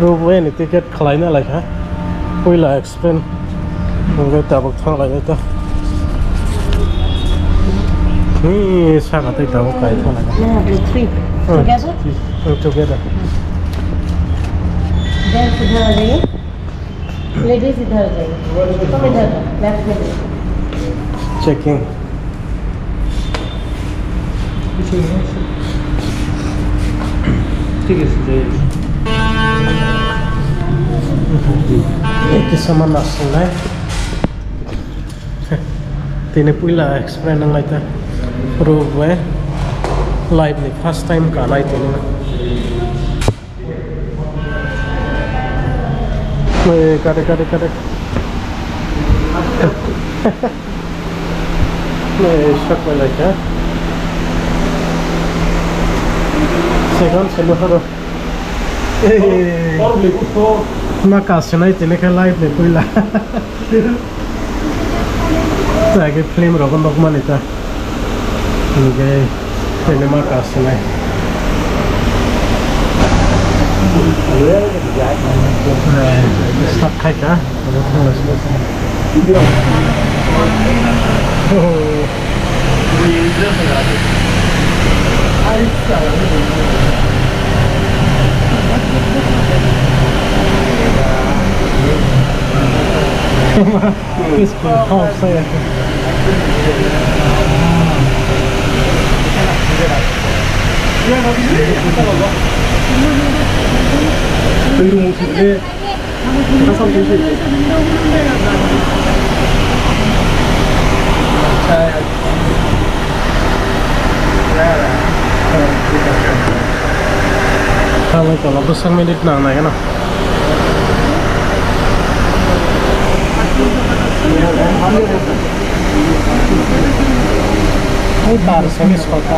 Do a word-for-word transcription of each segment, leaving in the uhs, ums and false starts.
Rubway ni ticket khlaina laikha. Puila explain. Hingke tabuk thang lai ta. Ni saka tei tabuk kai thang lai. Now the three. Hmm. Together? Hmm, together. Then इधर आ जाइए। लेडीज इधर आ जाइए। तुम इधर, लेफ्ट में। Checking. ঠিক আছে, যাই। Eki sama nasingnai. Tini puila explain nanglai ta. Rubway life ni first time kanai tini. Oi, kare, kare, kare. Oi, shock bai lai kha. Second se mohoro. Ei. Ma kasinai tini khe life ni puila. Age film rogo nukmani ta. Hingke tini ma kasinai. Start khai ta. Peaceful house, eh. Tamo kono bwswk minute nang nai gano. Ui, tar simi sota.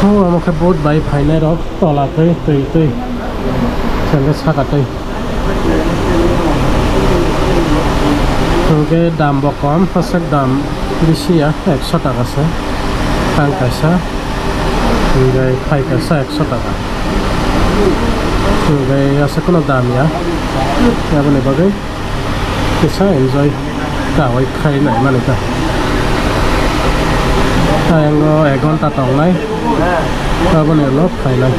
Oh, omo khe boat bai phainai rok tola twi, twi, twi. Sengkhe saka twi. Hwnkhe dam bo kom, kwchak dam bisi ya, ekso taka se. Tang kaisa, hwnkhe phai kaisa ekso taka. Hwnkhe aswk kheno dam ya, aboni bagwi kisa enjoy kawai khai nai mani ta. Ayang o ek ghonta tongnai, aboni ulo phainai.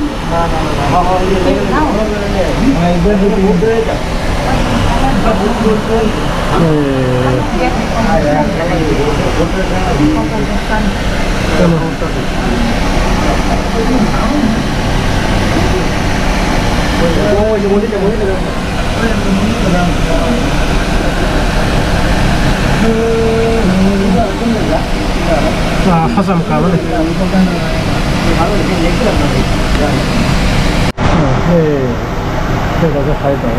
Ah, hajam ka mani. Hey, hey, hey, hey, hey.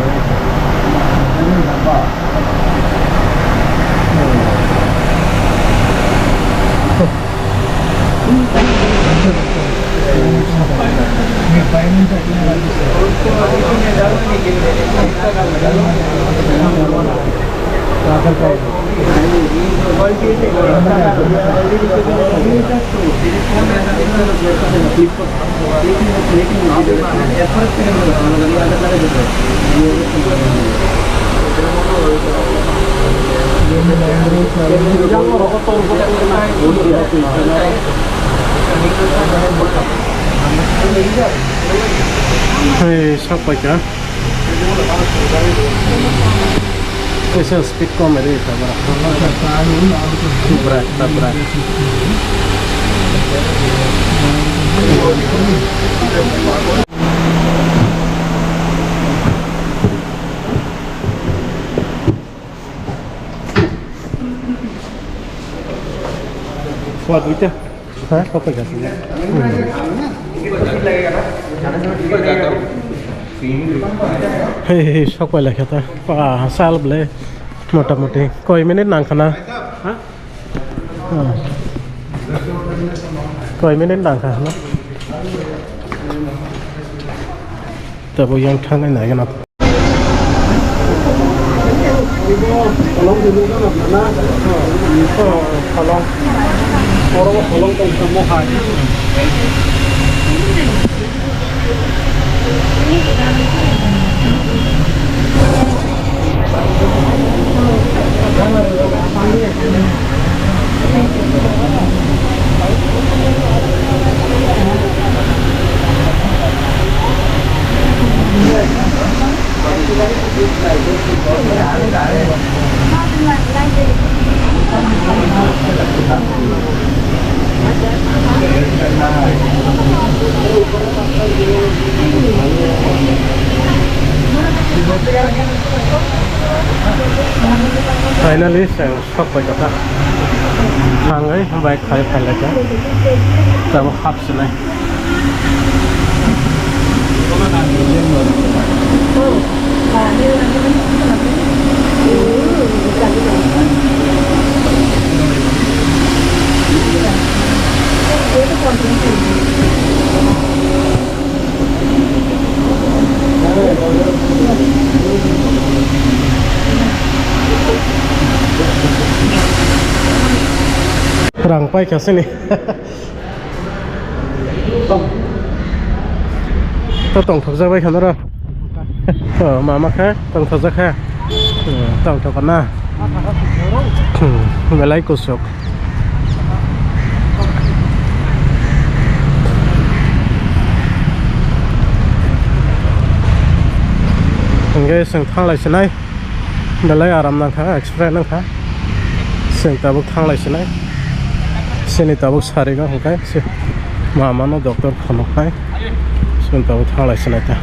Hei, sak paikha. Kaisa speed kom ri kha bara. Tabra, tabra. Pua duita. Ha? Kok paikha. Hei, hei, sok pailai kha ta. Pa, sal ble. Mota moti. Koi minute nang khana? Ha? Ah. Koi minute nang khana? Tabo yang thangnai nai gana. Finally, chwng sok pai kha. Thangwi bike khai phai lai kha. Tabuk hap sinai. Rang pai kha sini. To tongthokjak bai kha noro. Oh, mama kha tongthokjak kha. Hmm, tongthok na. Hmm, belai kusuk. Hingke chwng thanglai sinai. Belai aram nangkha, express nangkha. Chwng tabuk thanglai sinai. Chini tabuk sarigo hingke si mama no doctor phunuknai. Chwng tabuk thanglai sinai ta.